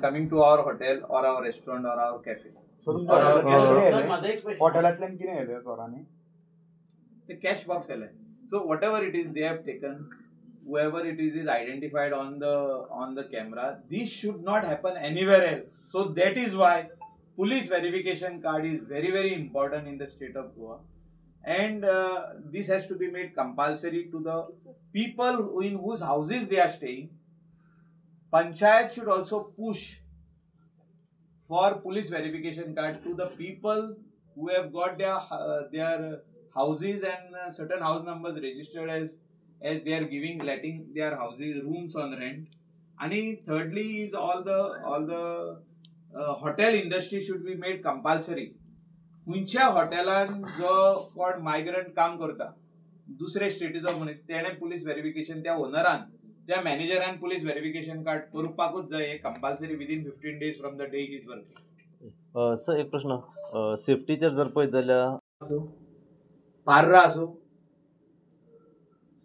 coming to our hotel or our restaurant or our cafe. हॉटेलांतल्यान कितें येयलें चोरांनी? ते कॅश बॉक्स येयलें. So whatever it is they have taken, whoever it is identified on the camera. This should not happen anywhere else. So that is why police verification card is very very important in the state of Goa, and this has to be made compulsory to the people in whose houses they are staying. Panchayat should also push for police verification card to the people who have got their houses and certain house numbers registered as they are giving, letting their houses, rooms on rent. And thirdly is all the hotel industry should be made compulsory. खंयच्या हॉटेलान जो कोण migrant काम करता दुसरे स्टेटीचो मनीस, तेणें police verification त्या ओनरान, त्या मॅनेजरान पुलीस व्हेरिफिकेशन कार्ड करपाकूच जाय. हें compulsory within 15 days from the day he is working. Sir एक प्रश्न, सेफ्टीचेर जर पळयत जाल्यार आसूं, पार्रा आसूं,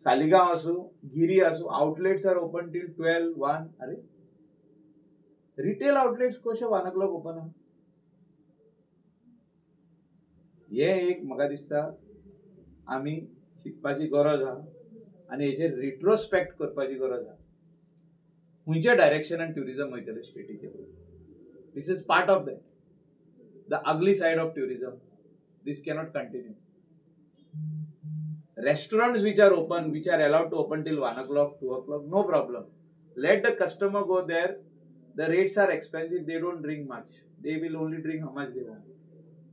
सालिगांव आसूं, गिरी आसूं, outlets are open till 12, 1. अरे रिटेल आउटलेट्स कशे 1 o'clock open आहा? हे एक म्हाका दिसता आमी चिंतपाची गरज आहा आनी हेचेर रिट्रोस्पेक्ट करपाची गरज आहा. खंयच्या डायरेक्शनान ट्युरिजम वयतलें स्टेटीचें? This is part of that, the ugly side of tourism. This cannot continue. Restaurants which are open, which are allowed to open till 1 o'clock, 2 o'clock, no problem. Let the customer go there. The rates are expensive, they don't drink much. They will only drink how much they want.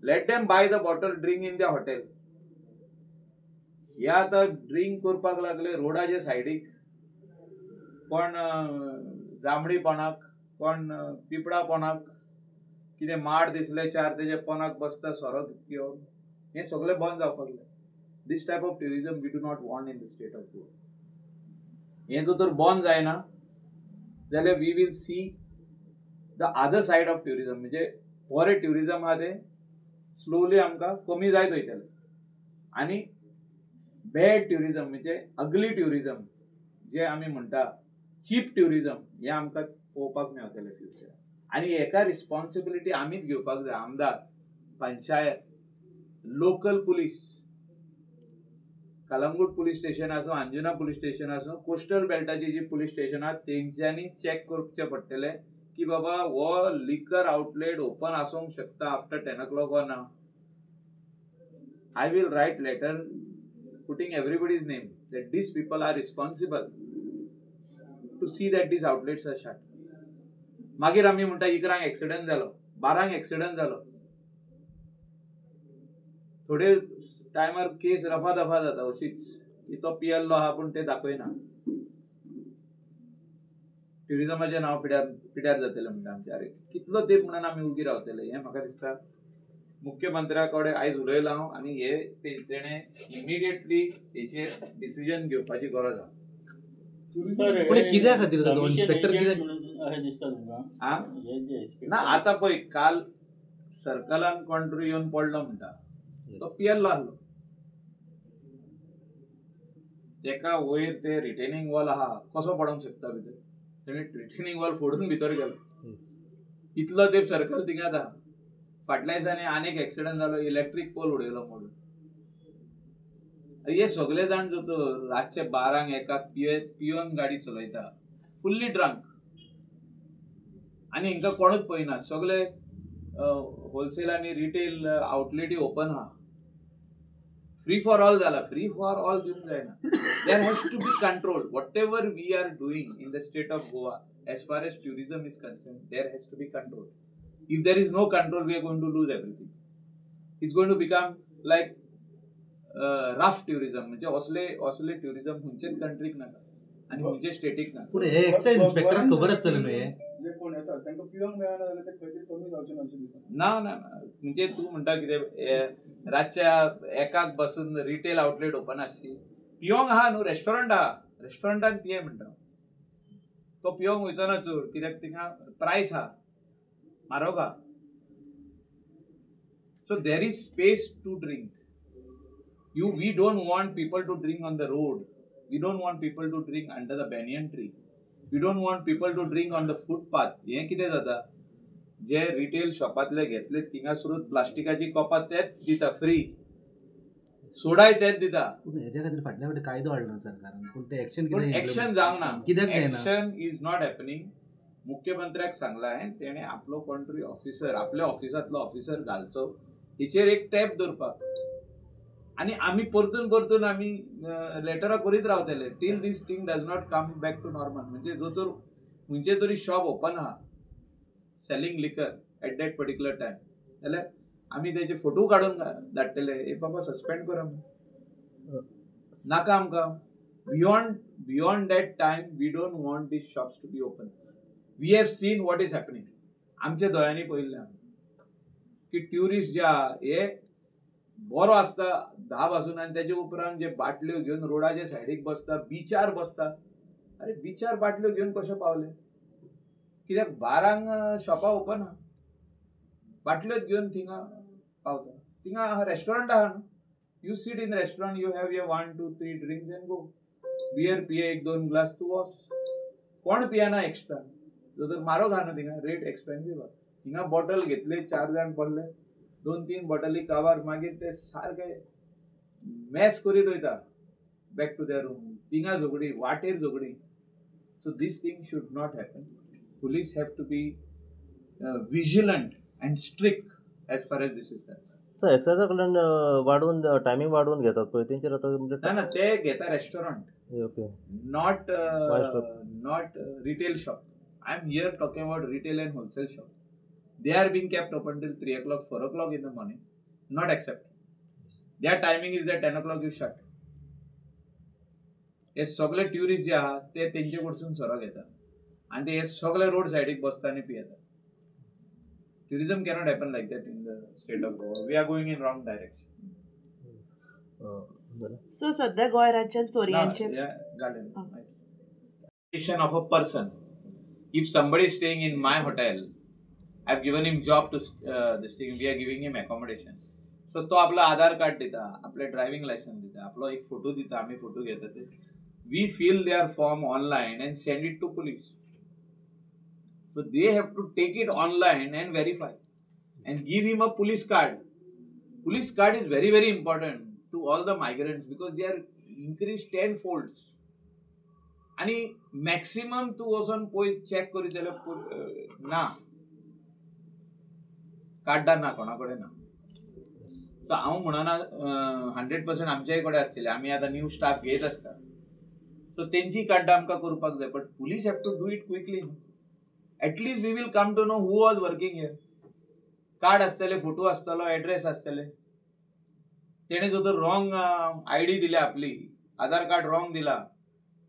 Let them buy the bottle, drink in the hotel. हे आतां drink करपाक लागले रोडाच्या सायडीक, कोण जांबडी पोणाक, कोण पिपळा पोणाक, कितें माड दिसले चार तेजे पोणाक बसता सोरो पिवन, हें सगळें बंद जावपाक जाय. This type of tourism we do not want in the state of Goa. हें जर तर बंद जायना जाल्यार we will see the other side of tourism. म्हणजे बरें ट्युरिजम आहा तें स्लोली आमकां कमी जायत वयतलें आनी बॅड ट्युरिजम म्हणजे अगली ट्युरिजम जे आमी म्हणटा चीप ट्युरिजम हें आमकां पळोवपाक मेळटलें फ्युचर. आनी हेका रिस्पॉन्सिबिलिटी आमीच घेवपाक जाय, आमदार, panchayat, local police, Calangute police station आसूं, अंजुना पुलीस स्टेशन आसूं, कोस्टल बेल्टाची जी पुलीस स्टेशन आहा तेंच्यांनी चॅक करचें पडटलें की बाबा हो लिकर आउटलेट ओपन आसूंक शकता आफ्टर 10 o'clock or ना. I will write letter putting everybody's name that these people are responsible to see that these outlets are shut. मागीर आमी म्हणटा 11 एक्सिडंट जालो, 12 एक्सिडंट जालो, थोडे टायमार केस रफा दफा जाता अशीच की तो पियल्लो आहा पूण ते दाखयना. ट्युरिजमाचें नांव पिड्यार पिड्यार जातलें म्हणटा आमचें. अरे कितलो तेंप म्हणून आमी उगी रावतले? हें म्हाका दिसता मुख्यमंत्र्या कडेन आयज उलयलां हांव आनी हे तेणें इमिडिएटली हेचेर डिसिजन घेवपाची गरज आहा. पूण कित्या खातीर जाता इन्स्पेक्टर कित्याक ना? आतां पळय काल सर्कलान कोण तरी येवन पडलो म्हणटा, तो पियल्लो आहलो, तेका वयर ते रिटेनिंग वॉल आहा कसो पडोंक शकता भितर, तेणें रिटेनिंग वॉल फोडून भितर गेलो. इतलो तेंप सर्कल थिंगाच आहा. फाटल्या दिसांनी आनीक एक्सिडंट जालो, इलेक्ट्रीक पोल उडयलो मोडून. हे सगळे जाण दोतोर रातचे 12 1 पिवन गाडी चलयता, फुल्ली ड्रंक, आनी हिंकां कोणूच पळयना. सगळे होलसेल आनी रिटेल आउटलेटी ओपन आहा, फ्री फॉर ऑल जाला. फ्री फॉर ऑल दिवंक जायना. There has to be control. Whatever we are doing in the state of Goa as far as tourism is concern, there has to be control. If there is no control, we are going to lose everything. It's going to become like rough tourism. म्हणजे असले असले tourism खंयचेच कंट्रीक नाका आनी खंयचे static नाका. पूण हे एक्सायज इन्स्पेक्टराक खबर आसतलें न्हू हें? जे कोण येतात तांकां पिवंक मेळना जाल्यार ते खंय तरी कमी जावचें ना अशें दिसता. ना ना ना, म्हणजे तूं म्हणटा कितें रातच्या 1 बसून रिटेल आउटलेट ओपन आसची, पिवंक आहा न्हू, रेस्टॉरंट आहा, रेस्टॉरंटान पिये म्हणटा, तो पिवंक वयचो ना चड कित्याक थिंगा प्रायस आहा, म्हारग आहा. So there is space to drink. We don't want people to drink on the road. We don't want people to drink under the banyan tree. We don't want people to drink on the footpath. हें कितें जाता, जे retail शॉपांतले घेतले थिंगासरूच प्लास्टिकाची कपां तेच दिता free, सोडाय तेच दिता. पूण हेज्या खातीर फाटल्या फावटी कायदो हाडलो सरकारान, पूण ते एक्शन पूण एक्शन जावंक ना, कित्याक जायना? Action is not happening. मुख्यमंत्र्याक सांगलां हांवें, तेणें आपलो कोण तरी ऑफिसर, आपल्या ऑफिसांतलो ऑफिसर घालचो हेचेर एक टॅप दवरपाक. आनी आमी परतून परतून आमी लेटरां करीत रावतले till this thing does not come back to normal. म्हणजे जो तर खंयचें तरी शॉप ओपन आहा selling liquor at that particular time जाल्यार आमी तेजे फोटो काडून धाडटले, हे बाबा सस्पेंड करा नाका आमकां. Beyond that time we don't want these shops to be open. We have seen what is happening. आमच्या दोळ्यांनी पळयल्लें आमी की ट्युरिस्ट जे आहा हे बरो आसता 10 पासून आनी तेजे उपरांत जे बाटल्यो घेवन रोडाच्या सायडीक बसता, बिचार बसता. अरे बिचार बाटल्यो घेवन कशें पावले? कित्याक 12 शॉपां ओपन आहा, बाटल्योच घेवन थिंगा पावता. थिंगा रेस्टॉरंट आहा न्हू, you sit in restaurant, you have your 1 2 3 drinks and go. Beer पिये 1-2 ग्लास तूं वच. कोण पियेना एक्स्ट्रा, जो तर म्हारग आहा न्हू थिंगा, रेट एक्सपेन्सीव आहा. थिंगा बॉटल घेतले 4 जाण पडले, 2-3 बॉटली काबार, मागीर ते सारके मॅस करीत वयता बॅक टू their room. थिंगा झगडी, वाटेर झगडी. So this thing should not happen. Police have to be vigilant and strict as far as this is concerned. Sir, एक्सायजा कडल्यान वाडोवन टायमींग वाडोवन घेतात पळय तेंचेर आतां म्हणजे ना ना ते घेता restaurant, okay, not not retail shop. I am here talking about retail and wholesale shop. They are being kept open till 3 o'clock, 4 o'clock in the morning. Not accepted. Their timing is that 10 o'clock you shut. हे सगळे tourist जे आहा ते तेंचे कडसून सोरो घेता आनी ते हे सगळे रोड सायडीक बसता आनी पियेता. Tourism cannot happen like that in the state of Goa. We are going in wrong direction. So सध्या गोंय राज्यात चोरयांचे of a person. If somebody is staying in my hotel, I have given him job to this thing, we are giving him accommodation. So तो आपलो आधार card दिता, आपलें driving licence दिता, आपलो एक photo दिता, आमी फोटो घेता ते. We fill their form online and send it to police. So they have to take it online and verify and give him a police card. Police card is very very important to all the migrants because they are increase 10 folds. आनी maximum तूं वचोन पळय check करीत जाल्यार ना कार्डां ना कोणा कडेन ना. सो हांव म्हणना 100% आमच्याय कडेन आसतले, आमी आतां न्यू स्टाफ घेत आसता, सो तेंची कार्डां आमकां करपाक जाय. But police have to do it quickly. At least we will come to know who was working here. Card आसतलें, फोटो आसतलो, एड्रेस आसतले. तेणें जर तर रॉंग I D दिल्या, आपली आधार कार्ड रॉंग दिला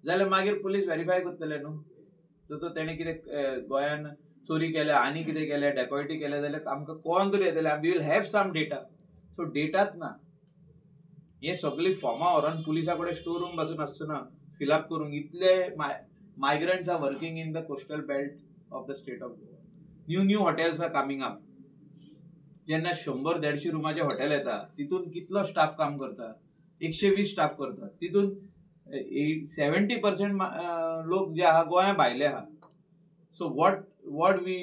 जाल्यार मागीर पुलीस वेरीफाय करतले न्हू. जर तर तेणें कितें गोंयान चोरी केल्या आनी कितें केल्या, डेकॉयटी केल्या जाल्यार आमकां कोण तरी येतलें. We will have some data. So डेटाच ना. हे सगळीं फॉर्मां व्हरोन पुलिसा कडेन स्टोर रूम पासून आसचो ना फिलअप करूंक. इतले migrants are working in the coastal belt of the state of Goa. New new hotels are coming up. जेन्ना 100-150 रुमाचें हॉटेल येता तितून कितलो स्टाफ काम करता? 120 स्टाफ करता. तितून 70% लोक जे आहा गोंया भायले आहा. So what we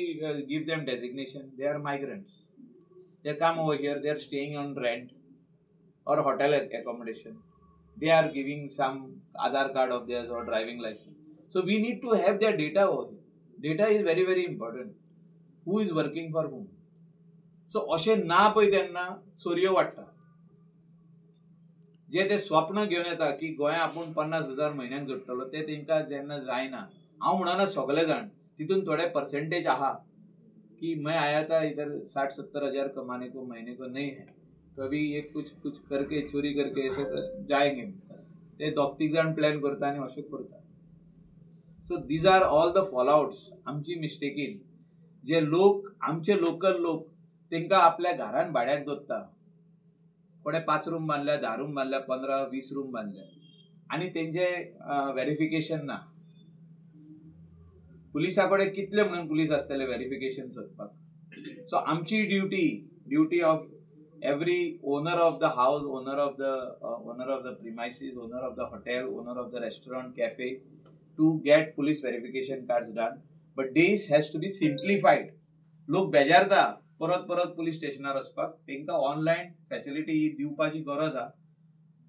give them designation? They are migrants. They come over here, they are staying on rent or hotel accommodation. They are giving some Aadhaar card of theirs or driving license. So we need to have their data over here. Data is very very important. Who is working for whom? So अशें ना पळय तेन्ना चोरयो वाडटा. जे ते स्वप्न घेवन येता की गोंया आपूण 50,000 म्हयन्याक जोडटलो, ते तेंकां जेन्ना जायना. हांव म्हणना सगळे जाण, तितून थोडे पर्सेंटेज आहा कि मैं आया था इधर 60-70 हजार कमाने को महीने को, नहीं है तो अभी ये कुछ कुछ करके चोरी करके ऐसे कर जाएंगे. ते 2-3 जाण प्लॅन करता आनी अशें करता. So these are all the fallouts आमची मिस्टेकीन. जे लोक आमचे लोकल लोक तेंकां आपल्या घरान भाड्याक दवरता. कोणें 5 रूम बांदल्या, 10 रूम बांदल्या, 15-20 रूम बांदल्या आनी तेंचे वेरिफिकेशन ना. पुलिसा कडेन कितले म्हणून पुलीस आसतले वेरिफिकेशन सोदपाक? सो आमची duty of every owner of the house, owner of the premises, owner of the hotel, owner of the restaurant, cafe, to get police verification cards done, but this has to be simplified. लोक बेजारता परत परत police स्टेशनार वचपाक, तांकां online facility ही दिवपाची गरज आहा,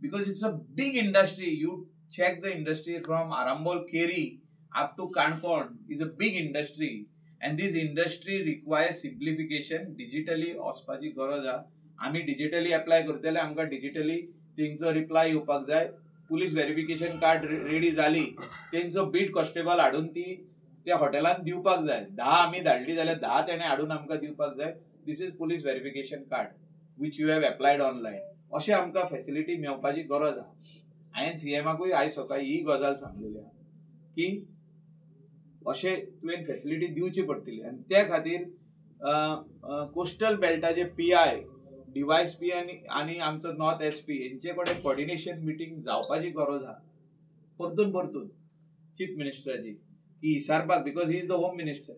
because it's a big industry. You check the industry from Arambol Keri up to Canacona is a big industry, and this industry requires simplification. Digitally वचपाची गरज आहा. आमी डिजिटली एप्लाय करतले, आमकां डिजिटली तेंचो रिप्लाय येवपाक जाय. पुलीस व्हेरिफिकेशन कार्ड रेडी जाली, तेंचो बीट कॉन्स्टेबल हाडून ती त्या हॉटेलान दिवपाक जाय. 10 आमी धाडली जाल्यार 10 तेणें हाडून आमकां दिवपाक जाय. This is police verification card which you have applied online. अशें आमकां फॅसिलिटी मेळपाची गरज आहा. हांवें सीएमाकूय आयज सकाळी ही गजाल सांगलेली आहा की अशें तुवें फॅसिलिटी दिवची पडटली. आनी त्या खातीर कोस्टल बेल्टाचे पीआय, डीवायएसपी आनी आमचो नॉर्थ एसपी हेंचे कडेन कॉर्डिनेशन मिटींग जावपाची गरज आहा परतून परतून चीफ मिनिस्टराची, की इसारपाक, because he is the home minister.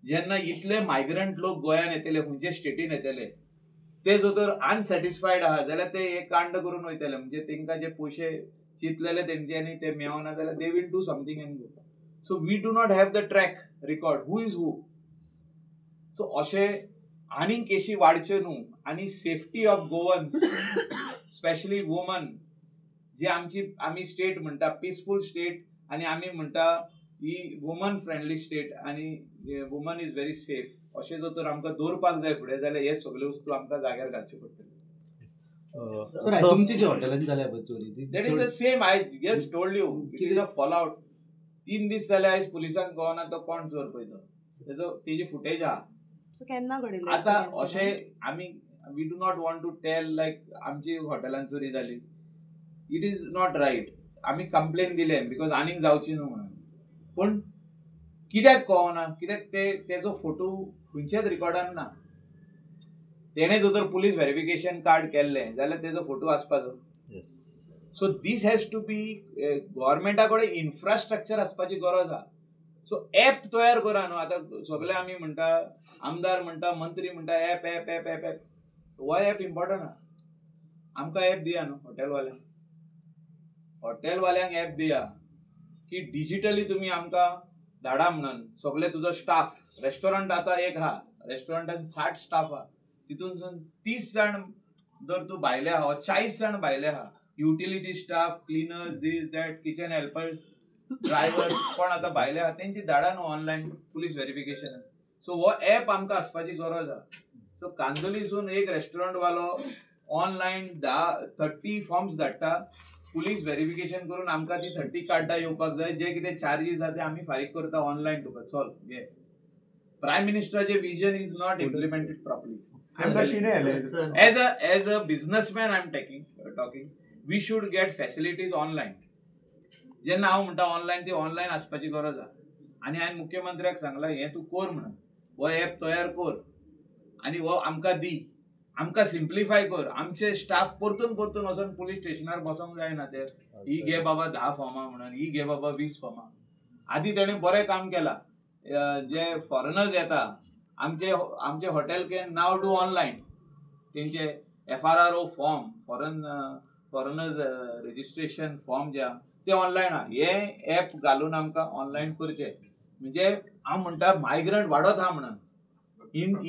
जेन्ना इतले मायग्रंट लोक गोंयान येतले, खंयचे स्टेटीन येतले, ते जर तर अनसॅटिस्फायड आहा जाल्यार ते एक कांड करून वयतले. म्हणजे तेंकां जे पयशे चिंतलेले तेंच्यांनी ते मेळना जाल्यार they will do something and go. So we do not have the track record who is who. So अशें आनीक केशी वाडच्यो न्हू, आनी safety of Goans specially woman, जे आमची आमी स्टेट म्हणटा पिसफूल स्टेट, आनी आमी म्हणटा ही वुमन फ्रेंडली स्टेट आनी वुमन is very safe, अशें जर तर आमकां दवरपाक जाय फुडें जाल्यार हे सगळे वस्तू आमकां जाग्यार घालच्यो पडटल्यो. तुमची जी हॉटेलांनी जाल्या पळय चोरी, that is the same. I just told you it is a fall out. 3 दीस जाले आयज पुलिसांक कळना तो कोण चोर पळय तो, तेजो तेजी फुटेज आहा. केन्ना घडिल्लें आतां अशें आमी we do not want to tell like आमची हॉटेलान चोरी जाली, it is not right. आमी कंप्लेन दिले because आनीक जावची न्हू म्हणून, पूण कित्याक कळना, कित्याक ते तेजो फोटो खंयच्याच रिकॉर्डान ना. तेणें जर तर पुलीस व्हेरिफिकेशन कार्ड केल्लें जाल्यार तेजो फोटो आसपाचो. So this has to be गव्हर्मेंटा कडेन इन्फ्रास्ट्रक्चर आसपाची गरज आहा. सो एप तयार करा न्हू. आतां सगळे आमी म्हणटा, आमदार म्हणटा, मंत्री म्हणटा, app app app app app. हो एप इम्पॉर्टंट आहा. आमकां एप दिया न्हू, हॉटेलवाल्यांक, हॉटेलवाल्यांक एप दिया की डिजिटली तुमी आमकां धाडा म्हणून सगळे तुजो स्टाफ. रेस्टॉरंट आतां एक आहा, रेस्टॉरंटान 60 स्टाफ आहा, तितूनसून 30 जाण जर तूं भायले आहा, 40 जाण भायले आहा, utility staff, cleaners, this that, kitchen helpers, driver, कोण आतां भायले आहा तेंची धाडा न्हू ऑनलायन पुलीस व्हेरिफिकेशन. सो हो एप आमकां आसपाची गरज आहा. सो कांदोलीसून एक रेस्टॉरंट वालो ऑनलायन 30 फॉर्म्स धाडटा, पुलीस व्हेरिफिकेशन करून आमकां ती 30 कार्डां येवपाक जाय. जे कितें चार्जीस आहा ते आमी फारीक करता ऑनलायन तुका. चल घे. प्रायम मिनिस्टराचें vision is not implemented properly. As a businessman I am talking, we should get facilities online. जेन्ना हांव म्हणटा ऑनलायन, ती ऑनलायन आसपाची गरज आहा. आनी हांवें मुख्यमंत्र्याक सांगलां हें तूं कर म्हणून, हो एप तयार कर आनी हो आमकां दी, आमकां सिम्प्लिफाय कर. आमचे स्टाफ परतून परतून वचून पुलीस स्टेशनार बसोंक जायना ते, ही घे बाबा 10 फॉर्मां म्हणून, ही घे बाबा 20 फॉर्मां. आदी तेणें बरें काम केलां. जे फॉरेनर्स येता आमचे आमचे hotel can now do online तेंचे FRRO form, foreigners registration form जे आहा ते ऑनलायन आहा. हे एप घालून आमकां ऑनलायन करचें. म्हणजे हांव म्हणटा मायग्रंट वाडत आहा म्हणून,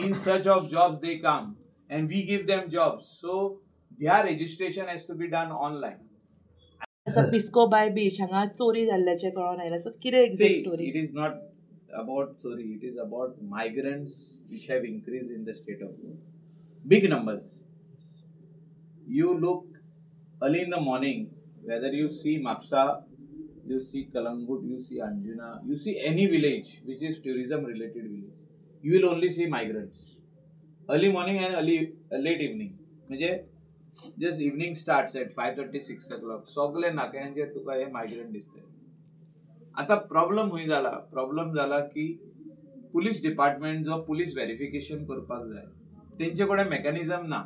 in search of jobs they come and we give them jobs, so their registration has to be done online. Pisco by beach हांगा चोरी जाल्ल्याचें कळोन आयलां, सो कितें exact story? It is not about चोरी, it is about migrants which have increased in the state of Goa, big numbers. You look early in the morning, whether you see Mapsa, you see Calangute, you see Anjuna, you see any village which is tourism related village, you will only see migrants early morning and early late evening. म्हणजे just evening starts at 5:30 6 o'clock, सगळे नाक्यांचेर तुका हे migrant दिसतले. आतां problem खंय जाला? Problem जाला की पुलीस डिपार्टमेंट जो पुलीस व्हेरिफिकेशन करपाक जाय तेंचे कडेन मेकॅनिजम ना.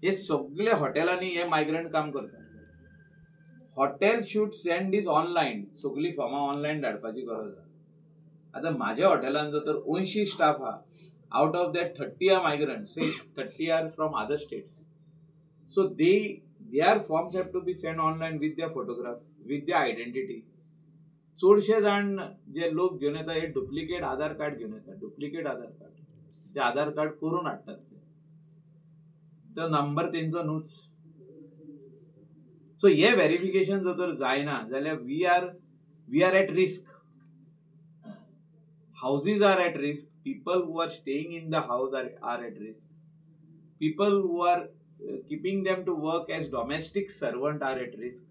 हे सगळे हॉटेलांनी हे मायग्रंट काम करतात. Hotel should send is online, सगळीं फॉर्मां ऑनलायन धाडपाची गरज आसा. आतां म्हाज्या हॉटेलान जर तर 80 स्टाफ आहा, out of that 30 are migrants, say 30 are from other states. So their forms have to be sent online with their photograph, with their identity. चडशे जाण जे लोक घेवन येता हे डुप्लिकेट आधार कार्ड घेवन येता. डुप्लिकेट आधार कार्ड, ते आधार कार्ड करून हाडटात, तो नंबर तेंचो न्हूच. सो हे व्हेरिफिकेशन जर तर जायना जाल्यार we are at risk. Houses are at risk, people who are staying in the house are at risk, people who are keeping them to work as domestic servant are at risk,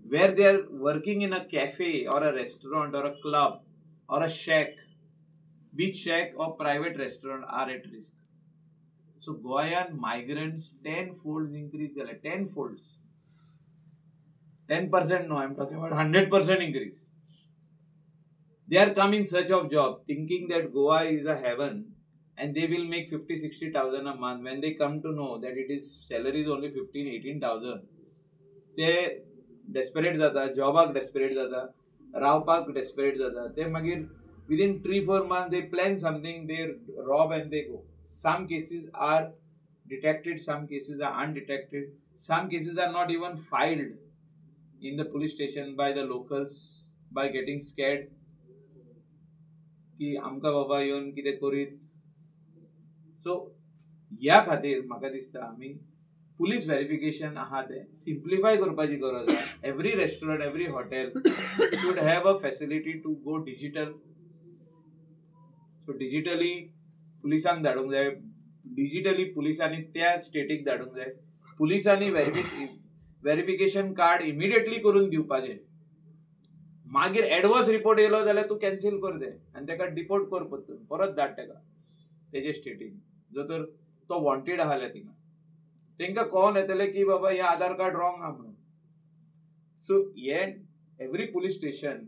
where they are working in a cafe or a restaurant or a club or a shack, beach shack or private restaurant are at risk. So गोंयांत migrants 10 folds increase जाले, 10 folds, 10% no, I am talking about 100% increase. They are come in search of job thinking that Goa is a heaven and they will make 50-60,000 a month. When they come to know that it is salary is only 15-18,000, ते desperate जाता, जॉबाक desperate जाता, रावपाक desperate जाता. ते मागीर within 3-4 months they plan something, they rob and they go. Some cases are detected, some cases are undetected, some cases are not even filed in the police station by the locals by getting scared की आमकां बाबा येवन कितें करीत. So ह्या खातीर म्हाका दिसता आमी पुलीस व्हेरिफिकेशन आहा तें सिम्प्लिफाय करपाची गरज आहा. Every restaurant, every hotel should have a facility to go digital. So digitally पुलिसांक धाडूंक जाय, डिजिटली पुलिसांनी त्या स्टेटीक धाडूंक जाय, पुलिसांनी व्हेरिफिकेशन कार्ड इमिडिएटली करून दिवपाचें. मागीर एडवर्स रिपोर्ट येयलो जाल्यार तूं कॅन्सील कर तें आनी ताका डिपोर्ट कर, परतून परत धाड ताका तेजे स्टेटीन जर तर तो वॉन्टेड आहा जाल्यार. थिंगा तांकां कळोन येतलें की बाबा हें आधार कार्ड रॉंग आहा म्हणून. सो हे एवरी पुलीस स्टेशन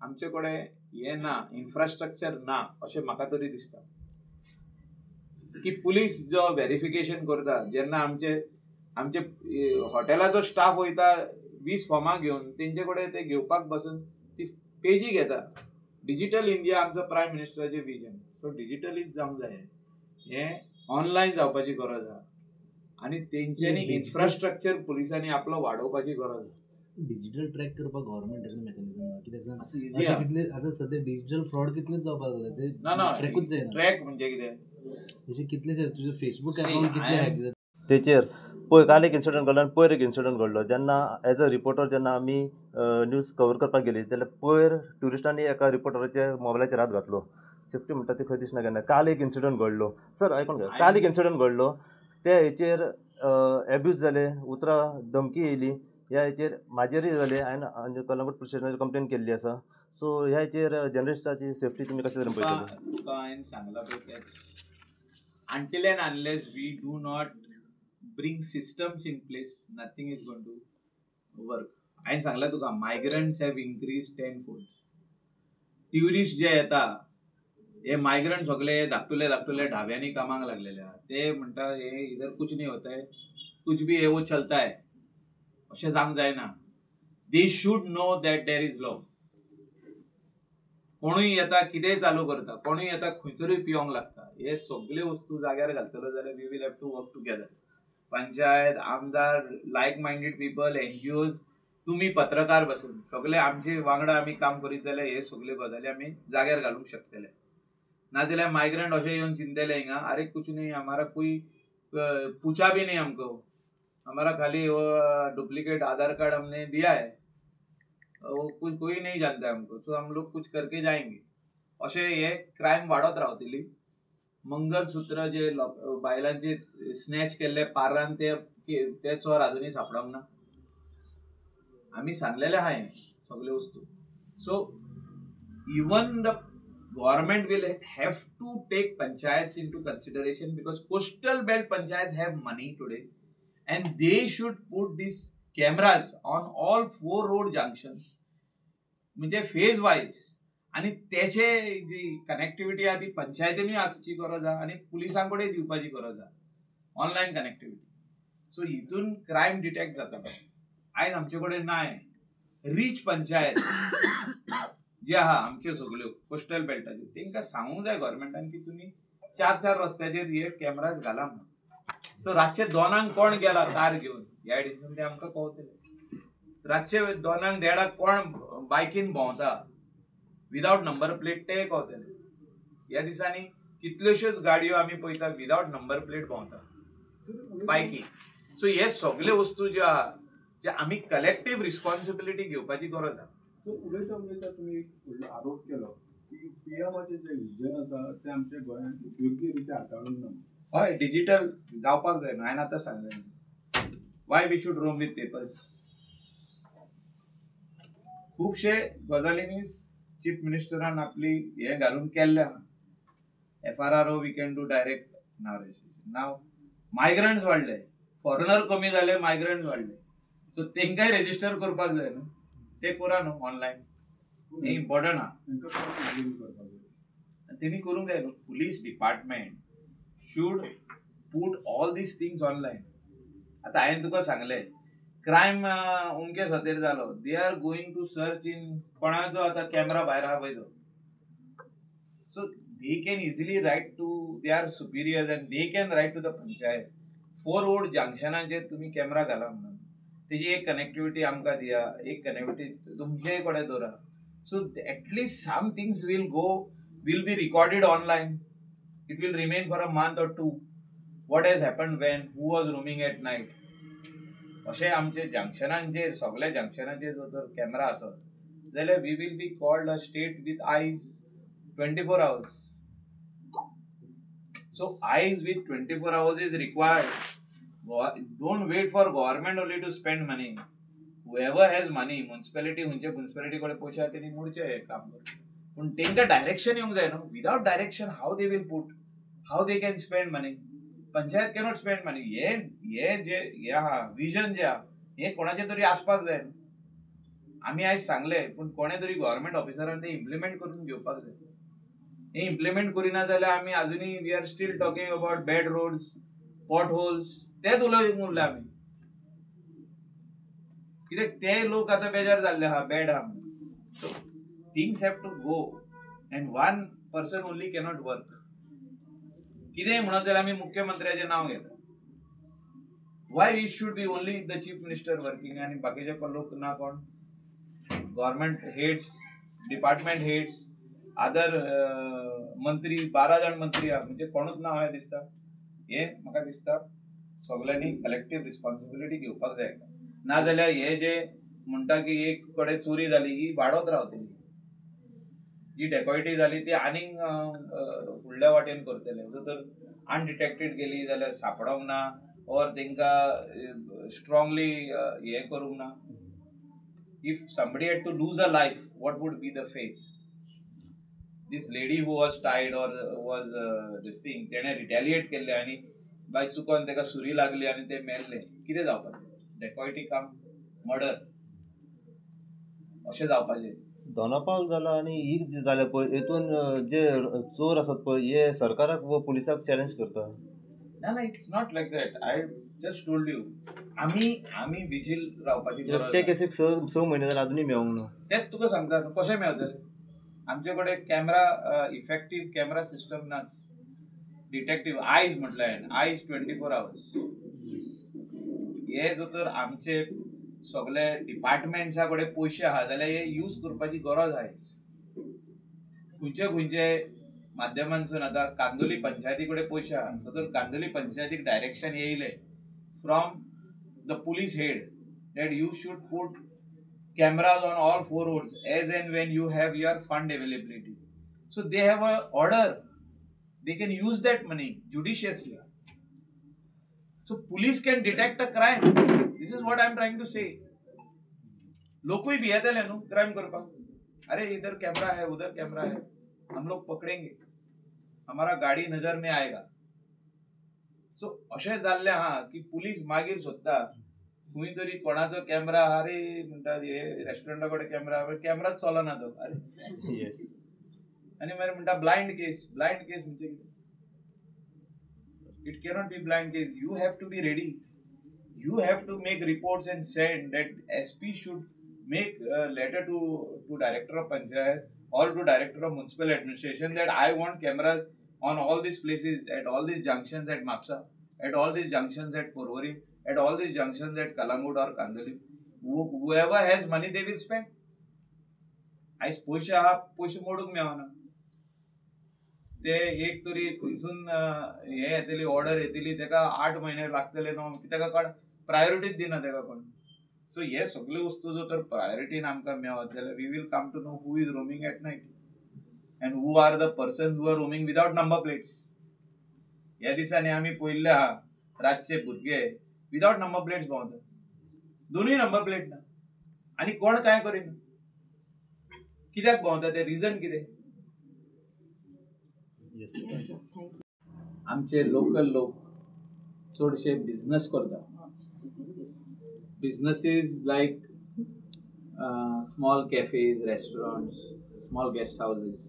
आमचे कडेन हें ना, इन्फ्रास्ट्रक्चर ना अशें म्हाका तरी दिसता की पुलीस जो व्हेरिफिकेशन करता जेन्ना आमचे आमचे हॉटेलाचो स्टाफ वयता 20 फॉर्मां घेवन तेंचे कडेन ते घेवपाक बसून ती पेजी घेता. डिजिटल इंडिया आमचो प्रायम मिनिस्टराचें विजन, सो डिजिटलीच जावंक जाय, हें ऑनलायन जावपाची गरज आहा आनी तेंच्यांनी इन्फ्रास्ट्रक्चर पुलिसांनी आपलो वाडोवपाची गरज आहा. डिजिटल ट्रॅक करपाक गव्हर्मेंटाचे मेकॅनिझम कित्याक कितले आतां सद्या डिजिटल फ्रॉड कितलेच जावपाक लागले ते ट्रॅकूच जायना. ट्रॅक म्हणजे कितें अशें कितलेशे तुजें फेसबूक अकाउंट कितले हॅक जाता तेचेर. पळय काल एक इन्सिडंट घडलो आनी पयर एक इन्सिडंट घडलो. जेन्ना एज अ रिपोर्टर जेन्ना आमी न्यूज कवर करपाक गेली जाल्यार पयर ट्युरिस्टांनी एका रिपोर्टराच्या मोबायलाचेर हात घातलो. सेफ्टी म्हणटा ती खंय दिसना केन्ना. काल एक इन्सिडंट घडलो सर, आयकून घे. काल एक इन्सिडंट घडलो, त्या हेचेर एब्यूज जाले, उतरां धमकी येयली, ह्या हेचेर म्हाजेरूय जाले. हांवें कलंगूट पुलीस स्टेशनाचेर कंप्लेन केल्ली आसा. सो ह्या हेचेर जर्नलिस्टाची सेफ्टी तुमी कशे तरेन पळयतले? तुका हांवें सांगलां पळय, until and unless we do not bring systems in place, nothing is going to work. हांवें सांगलां तुका, migrants have increase 10 folds. Tourist जे येता हे मायग्रंट सगळे धाकटुले धाकटुले ढाब्यांनी कामाक लागलेले आहा. ते म्हणटा हे इधर कुछ नहीं होता है, कुछ भी है वो चलता है. अशें जावंक जायना. They should know that there is law. कोणूय येता कितेंय चालू करता, कोणूय येता खंयसरूय पिवंक लागता. हे सगळे वस्तू जाग्यार घालतलो जाल्यार we will have to work together. Panchayat, आमदार, लायक मायंडेड पीपल, एनजीओज, तुमी पत्रकार बसून सगळे आमचे वांगडा आमी काम करीत जाल्यार हे सगळे गजाली आमी जाग्यार घालूंक शकतले. नाजाल्यार मायग्रंट अशें येवन चिंतले हिंगा, अरे कुछ नहीं, हमारा कोई पूछा भी नहीं हमको, हमारा खाली वो डुप्लीकेट आधार कार्ड हमने दिया है, वो कुछ कोई नहीं जानता हमको, सो हम लोग कुछ करके जाएंगे. अशें हे क्रायम वाडत रावतली. मंगलसूत्र जे बायलांचे स्नॅच केल्ले पारान ते चोर अजुनूय सापडोंक ना. आमी सांगलेले आहा हें सगळे वस्तू. So even the government will have to take panchayats into consideration because coastal belt panchayats have money today and they should put these cameras on all 4 road junctions. म्हणजे फेज वायज आनी तेचे जी कनेक्टिविटी आहा ती पंचायतीनूय आसची गरज आहा आनी पुलिसां कडेन दिवपाची गरज आहा, ऑनलायन कनेक्टिविटी. सो हितून क्रायम डिटेक्ट जाता. आयज आमचे कडेन ना. रीच पंचायत जे आहा आमच्यो सगल्यो कोस्टल बेल्टाच्यो तांकां सांगूंक जाय गव्हर्मेंटान की तुमी 4-4 रस्त्याचेर हे कॅमेराज घाला म्हणून. सो रातचे 2 कोण गेला कार घेवन ह्या हितून ते आमकां कळतले. रातचे 2-1.5 कोण बायकीन भोंवता विदावट नंबर प्लेट ते कळतले. ह्या दिसांनी कितल्योश्योच गाडयो आमी पळयता विदावट नंबर प्लेट भोंवता बायकी. सो हे सगळे वस्तू ज्यो आहा जे आमी कलेक्टीव रिस्पॉन्सिबिलिटी घेवपाची गरज आहा. सो उलयता उलयता तुमी एक व्हडलो आरोप केलो की पीएमाचें जें विजन आसा तें आमच्या गोंयांत योग्य रित्या हाताळूंक ना. हय, डिजिटल जावपाक जाय न्हू. हांवें आतां सांगलें why we should roam with papers. खुबशे गजालींनी चीफ मिनिस्टरान आपली हें घालून केल्लें आहा. FRRO we can do direct now registration. Now migrants वाडले, फॉरेनर कमी जाले, मायग्रंट्स वाडले, सो तेंकांय रेजिस्टर करपाक जाय न्हू. ते करा न्हू ऑनलायन, हें इम्पॉर्टंट आहा. तेणी करूंक जाय न्हू. Police department should put all these things online. आतां हांवें तुका सांगलें क्रायम उमके सतेर जालो, they are going to search in कोणाचो आतां कॅमेरा भायर आहा पळय तो. So they can easily write to their superiors and they can write to the panchayat. 4 road जंक्शनाचेर तुमी कॅमेरा घाला म्हणून तेजी एक कनेक्टिविटी आमकां दिया, एक कनेक्टिविटी तुमचे कडेन दवरा. So at least some things will go, will be recorded online. It will remain for a month or 2. What has happened when, who was roaming at night. अशें आमचे जंक्शनांचेर, सगल्या जंक्शनांचेर जर तर कॅमेरा आसत जाल्यार we will be called a state with eyes 24 hours. So eyes with 24 hours is required. Don't wait for government only to spend money. Whoever has money, municipality खंयचे municipality कडेन पयशे आहा तेणी मोडचें हें काम करून. पूण तेंकां डायरेक्शन येवंक जाय न्हू. Without direction how they will put, how they can spend money. Panchayat cannot spend money. हे हे जे हे आहा विजन जे आहा हें कोणाचें तरी आसपाक जाय न्हू. आमी आयज सांगलें पूण कोणें तरी गव्हर्मेंट ऑफिसरान तें इम्प्लिमेंट करून घेवपाक जाय. हें इम्प्लिमेंट करिना जाल्यार आमी आजुनूय we are still talking about bad roads, pot holes, तेच उलोवंक उरले आमी. कित्याक ते लोक आतां बेजार जाल्ले आहा, बॅड आहा म्हणून. So things have to go and one person only cannot work. कितेंय म्हणत जाल्यार आमी मुख्यमंत्र्याचें नांव घेता. Why we should be only the chief minister working आनी बाकीचे लोक ना कोण? Government heads, department heads, other मंत्री, 12 जाण मंत्री आहा, म्हणजे कोणूच ना अशें दिसता. हें म्हाका दिसता सगल्यांनी कलेक्टीव रिस्पॉन्सिबिलिटी घेवपाक जाय. नाजाल्यार हे जे म्हणटा की एक कडेन चोरी जाली ही वाडत रावतली. जी डेकॉयटी जाली ती आनीक फुडल्या वाटेन करतले. जर तर अनडिटेक्टेड गेली जाल्यार सांपडोंक ना ऑर तेंकां स्ट्रांगली हें करूंक ना. If somebody had to lose a life, what would be the fate? This lady who was tied or was this thing, तेणें रिटेलिएट केल्लें आनी बाय चुकोन तेका सुरी लागली आनी तें मेल्लें, कितें जावपाचें? डेकॉयटी काम मर्डर अशें जावपाचें. दोनापावल जाला आनी ही जाल्या पळय हेतून जे चोर आसात पळय हे सरकाराक व पुलिसाक चॅलेंज करता. ना ना, it's not like that. I just told you आमी आमी विजील रावपाची गरज. ते केसीक 6 म्हयने जाले अजुनूय मेळोंक ना. तेंच तुका सांगता न्हू, कशें मेळटलें? आमचे कडेन कॅमेरा, इफेक्टीव कॅमेरा सिस्टम नाच. डिटेक्टीव आयज म्हटलें हांवें, आयज 24 आवर्स. हे जर तर आमचे सगळे डिपार्टमेंट्सा कडेन पयशे आहा जाल्यार हे यूज करपाची गरज आयज. खंयचे खंयचे माध्यमांसून आतां कांदोली पंचायती कडेन पयशे आहा, सो तर कांदोली पंचायतीक डायरेक्शन येयलें from the police head that you should put cameras on all 4 roads as and when you have your fund availability. So they have a order, they can use that money judiciously. So police can detect a crime. This is what I am trying to say. लोकूय भियेतले न्हू crime करपाक. अरे इधर camera है, उधर camera है, हम लोग पकड़ेंगे, हमारा गाड़ी नजर में आएगा. सो अशें जाल्लें आहा की पुलीस मागीर सोदता खंय तरी कोणाचो कॅमेरा. अरे म्हणटा हे रेस्टॉरंटा कडेन कॅमेरा, कॅमेराच चलना तो. अरे येस. आनी मागीर म्हणटा ब्लायंड केस. ब्लायंड केस म्हणजे कितें? It cannot be blind case. You have to be ready. You have to make reports and send that SP should make a letter to director of panchayat or to director of municipal administration that I want cameras on all these places, at all these junctions at Mapsa, at all these junctions at Porvorim, at all these junctions at Kalangut or Kandoli. Whoever has money they will spend. आयज पयशे आहा, पयशे मोडूंक मेळना. ते एक तरी खंयसून हे येतली, ऑर्डर येतली, तेका 8 म्हयने लागतले न्हू, तेका कोण प्रायोरिटीच दिना तेका कोण. सो हे सगळे वस्तू जर तर प्रायोरिटीन आमकां मेळत जाल्यार we will come to know who is roaming at night and who are the persons who are roaming without number plates. ह्या दिसांनी आमी पळयल्ले आहा रातचे भुरगे विदावट नंबर प्लेट्स भोंवतात, दोनूय नंबर प्लेट ना आनी कोण कांय करिना. कित्याक भोंवता ते, रिजन कितें? आमचे लोकल लोक चडशे बिझनस करता. Businesses like small cafes, restaurants, small guest houses,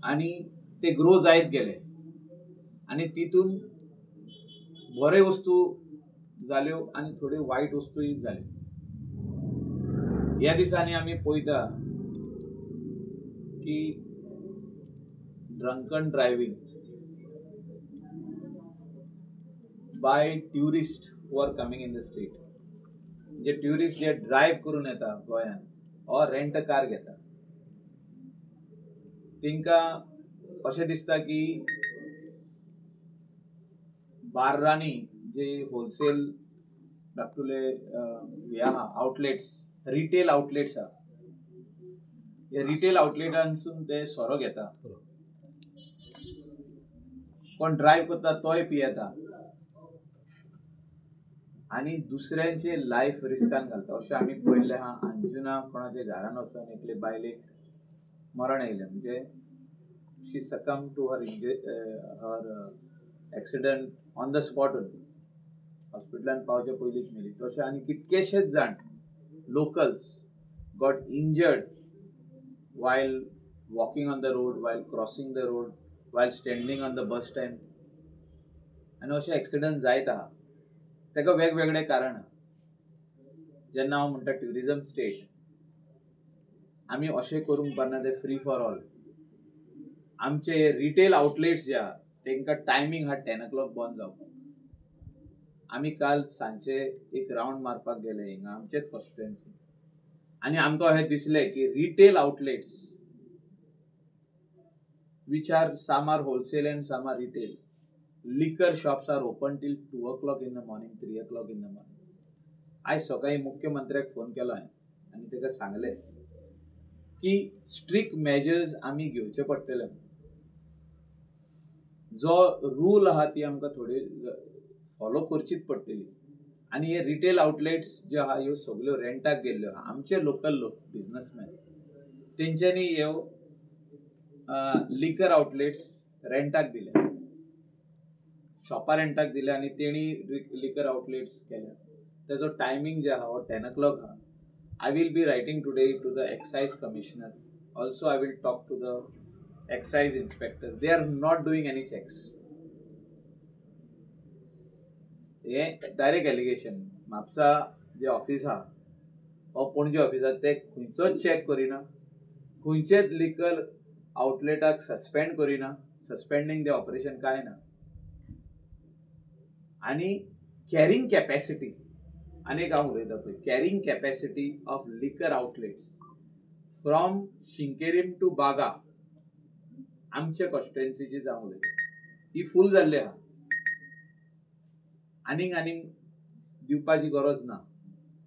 आनी ते ग्रो जायत गेले आनी तितून बरे वस्तू जाल्यो आनी थोड्यो वायट वस्तूय जाल्यो. ह्या दिसांनी आमी पळयता की drunken driving by tourist who are coming in the state. म्हणजे ट्युरिस्ट जे ड्रायव्ह करून येता गोंयान ऑर रेंट कार घेता, तांकां अशें दिसता की बार्रांनी जे होलसेल धाकटुले हे आहा आउटलेट्स, रिटेल आउटलेट्स आहा, हे रिटेल आउटलेटांसून ते सोरो घेता. कोण ड्रायव्ह करता तोय पियेता आनी दुसऱ्यांचे लायफ रिस्कान घालता. अशें आमी पळयल्लें आहा. अंजुना कोणाच्या घरान वचून एकले बायलेक मरण आयलें, म्हणजे she succumb to her her accident on the spot only, हॉस्पिटलान पावचे पयलींच मेली. तशें आनी कितकेशेच जाण locals got injured while walking on the road, while crossing the road, while standing on the bus stand. आनी अशे एक्सिडंट जायत आहा. ताका वेगवेगळे कारण आहा. जेन्ना हांव म्हणटा ट्युरिजम स्टेट, आमी अशें करूंक पारना ते फ्री फॉर ऑल. आमचे रिटेल आउटलेट्स जे आहा तांकां टायमींग आहा 10 o'clock बंद जावपाक. आमी काल सांजचे एक रावंड मारपाक गेले हिंगा आमचेच कॉन्स्टिट्युएन्सी आनी आमकां अशें दिसलें की retail outlets which are some are wholesale and some are retail, liquor shops are open till 2 o'clock in the morning, 3 o'clock in the morning. आयज सकाळी मुख्यमंत्र्याक फोन केलो हांवें आनी ताका सांगलें की स्ट्रिक्ट मेजर्स आमी घेवचे पडटले. जो रूल आहा ती आमकां थोडी फॉलो करचीच पडटली. आनी हे रिटेल आउटलेट्स ज्यो आहा ह्यो सगल्यो रेंटाक गेल्ल्यो आहा. आमचे लोकल लोक बिजनसमॅन तेंच्यांनी ह्यो लिकर आउटलेट्स रेंटाक दिले, शॉपां रेंटाक दिले आनी तेणी लिकर आउटलेट्स केल्या. तेजो टायमींग जे आहा हो 10 o'clock आहा. I will be writing today to the excise commissioner. Also I will talk to the excise inspector. They are not doing any checks. हे डायरेक्ट एलिगेशन. म्हापसा जे ऑफिस आहा वो पणजे ऑफिस आहा ते खंयचोच चॅक करिना, खंयचेच लिकर आउटलेटाक सस्पेंड करिना, सस्पेंडींग the operation कांय ना. आनी कॅरिंग कॅपॅसिटी, आनी एक हांव उलयता पळय, carrying capacity of liquor outlets from Sinquerim to Baga, आमच्या कॉन्स्टिट्युएन्सीची हांव उलयता, ही फूल जाल्ली आहा. आनीक आनीक दिवपाची गरज ना.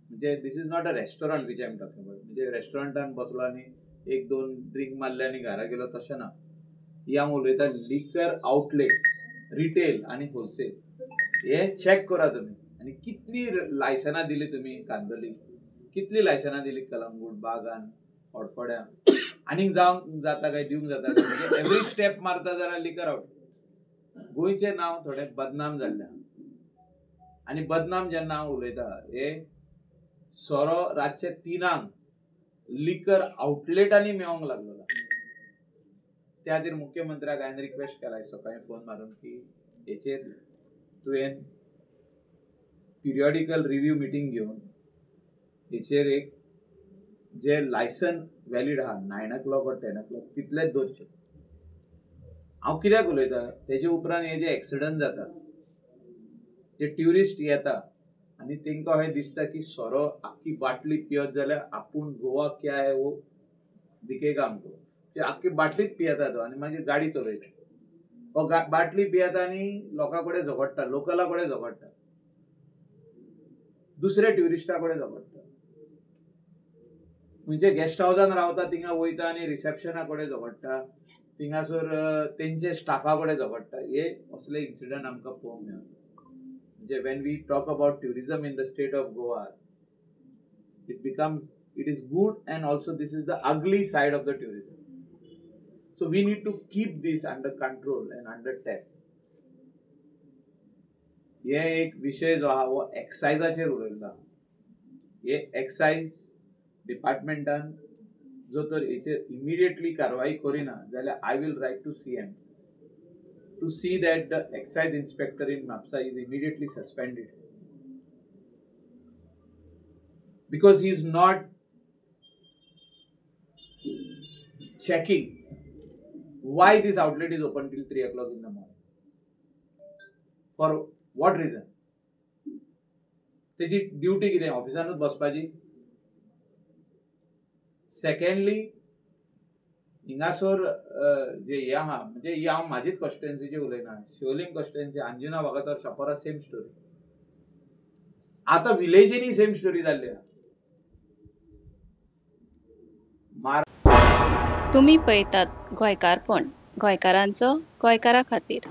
म्हणजे this is not a restaurant which I am talking about. म्हणजे रेस्टॉरंटान बसलो आनी 1-2 ड्रिंक मारले आनी घरा गेलो तशें ना. ही हांव उलयता लिकर आउटलेट्स रिटेल आनी होलसेल हे चॅक करा तुमी. आनी कितली लायसनां दिली तुमी कांदोली, कितली लायसनां दिली कलंगूट, बागान, हडफड्यां, आनीक जावंक जाता काय दिवंक जाता. म्हणजे एवरी स्टेप मारता जाल्यार लिकर आउट. गोंयचें नांव थोडें बदनाम जाल्लें आहा. आनी बदनाम जेन्ना हांव उलयता, हे सोरो रातचे 3 लिकर आउटलेटांनी मेळोंक लागलो. त्या खातीर मुख्यमंत्र्याक हांवें रिक्वेस्ट केला सकाळीं फोन मारून की हेचेर तुवें पिरियॉडिकल रिव्यू मिटींग घेवन हेचेर एक जे लायसन वॅलीड आहा 9 o'clock or 10 o'clock तितलेच दवरचें. हांव कित्याक उलयता, तेजे उपरांत हे जे एक्सिडंट जाता, जे ट्युरिस्ट येता आनी तांकां अशें दिसता की सोरो आख्खी बाटली पियत जाल्यार आपूण गोवा क्या है वो दिखेगा आमकां. ते आख्खी बाटलीच पियेता तो आनी मागीर गाडी चलयता. हो बाटली पियेता आनी लोकां कडेन झगडटा, लोकला कडेन झगडटा, दुसऱ्या ट्युरिस्टा कडेन झगडटा, खंयच्या गेस्ट हावजान रावता थिंगा वयता आनी रिसेप्शना कडेन झगडटा, थिंगासर तेंचे स्टाफा कडेन झगडटा. हे असले इन्सिडंट आमकां पळोवंक मेळटा. म्हणजे when we talk about tourism in the state of Goa, it becomes, it is good and also this is the ugly side of the tourism. So we need to keep this under control and under tap. हे एक विशय जो आहा हो एक्सायजाचेर उलयला. हे excise डिपार्टमेंटान जो तर हेचेर इमिडिएटली कारवाई करिना जाल्यार I will write to CM to see that the excise inspector in Mapusa is immediately suspended because he is not checking why this outlet is open till 3 o'clock in the morning. For what reason? तेजी duty कितें ऑफिसानूच बसपाची? Secondly हिंगासर जे हे आहा, म्हणजे ही हांव म्हाजीच कॉन्स्टिट्युएन्सीची उलयना, Siolim constituency, Anjuna Vagator, Chapora same story. आतां विलेजींनी same story जाल्ली आहा. तुमी पळयतात गोंयकारपण, गोंयकारांचो गोंयकारा खातीर.